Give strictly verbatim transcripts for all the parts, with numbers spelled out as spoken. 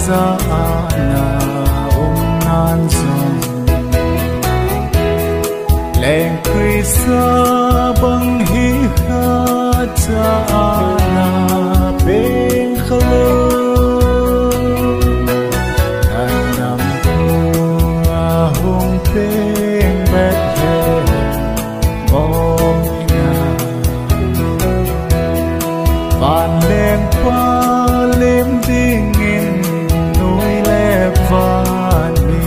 Cha ana um nan jong, leng Krista bang hi kha cha ana peng kha lou. Nan nam thu a hung peng Bethlehem bom ina. Vanlengpa lim dingin noi le van mi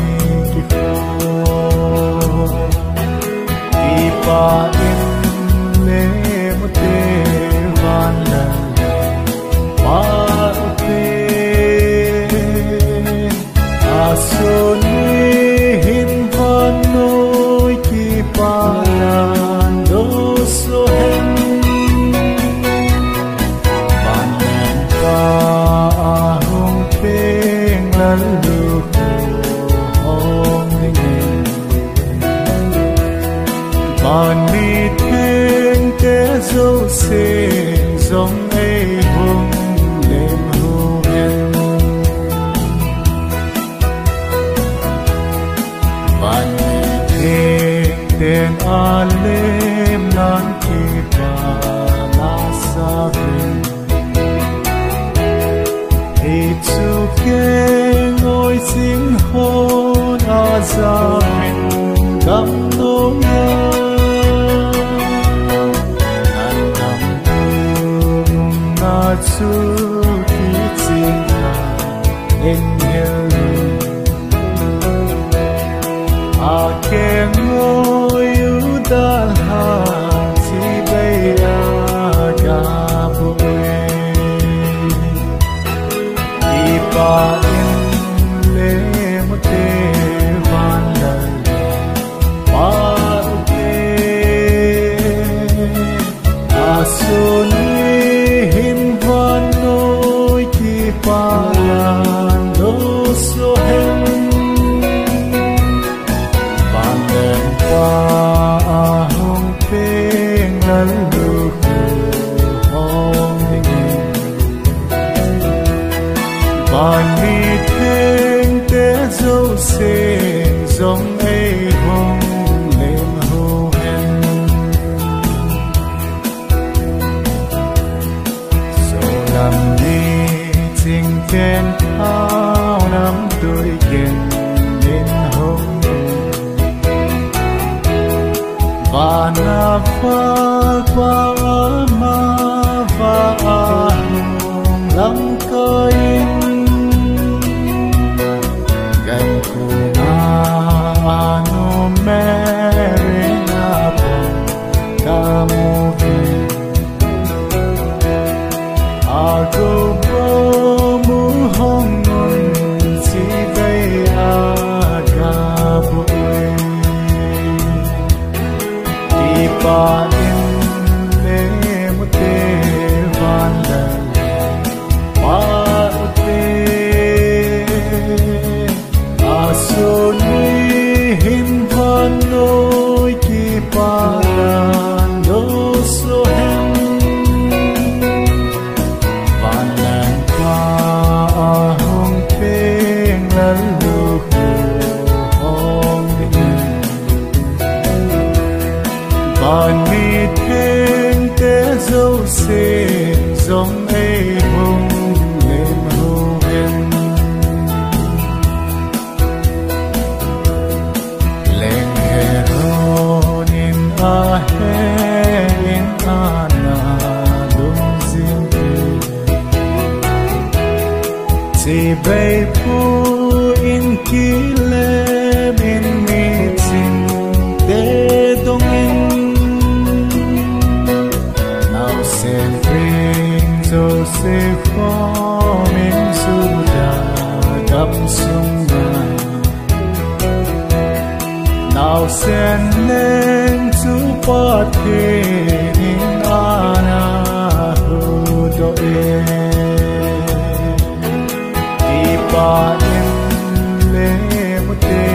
kikhol. Kipah in lem ute vanlengpa ute. Asun ni hin vannoi kipah nan doso hen. Vanlengpa ahung peng lallukhu hong dingin. Van mi thengte jouse jong eihung lem u hen. Van mi thengten alem nan kipah lasa uvin. Hichu kengoi sing hon ajamin gamnom a. Nan nam umna chu kiching a. Angel in akengoi u dalhan chibai a gabuh e. Kipah in lem ute vanlengpa ute. Asun ni hin vannoi kipah nan doso hen. Vanlengpa ahung peng lallukhu hong dingin. Van mi thengte jouse jong eihung lem u hen. Solam ni chingthen thao namtui ken in hung. Vana Valpa amavang ahung lamkai in. Gankunga anu Mary na pang kamu uvin. Agu bomu hong un chibai a gabuh e. Kipah in lem ute vanlengpa ute. Asun ni hin vannoi kipah nan doso hen. Vanlengpa ahung peng lallukhu hong dingin. Van mi thengte jouse jong eihung lem u hen. Leng Herod in ahe in ana lungsim e. Chibai pu in kilem in michingte dong in. Naosen ring Joseph khom in Juda gamsung a. Naosen leng chu Pathen in ana huhdoh e. Kipah in lem ute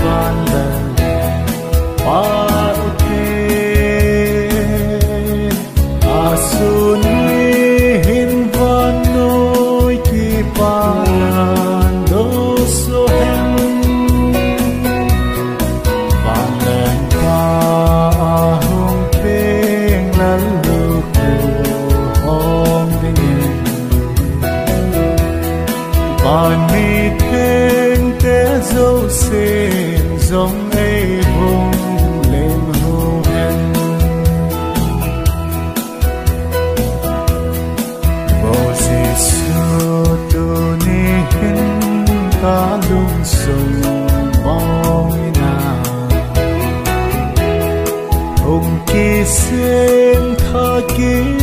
vanlengpa ute. Asun ni hin vannoi kipah nan Van mithengte jousen jong eihung lenghu hen. O Jesu, tuni hin kalungsung mong in ah, hung kisem tha kit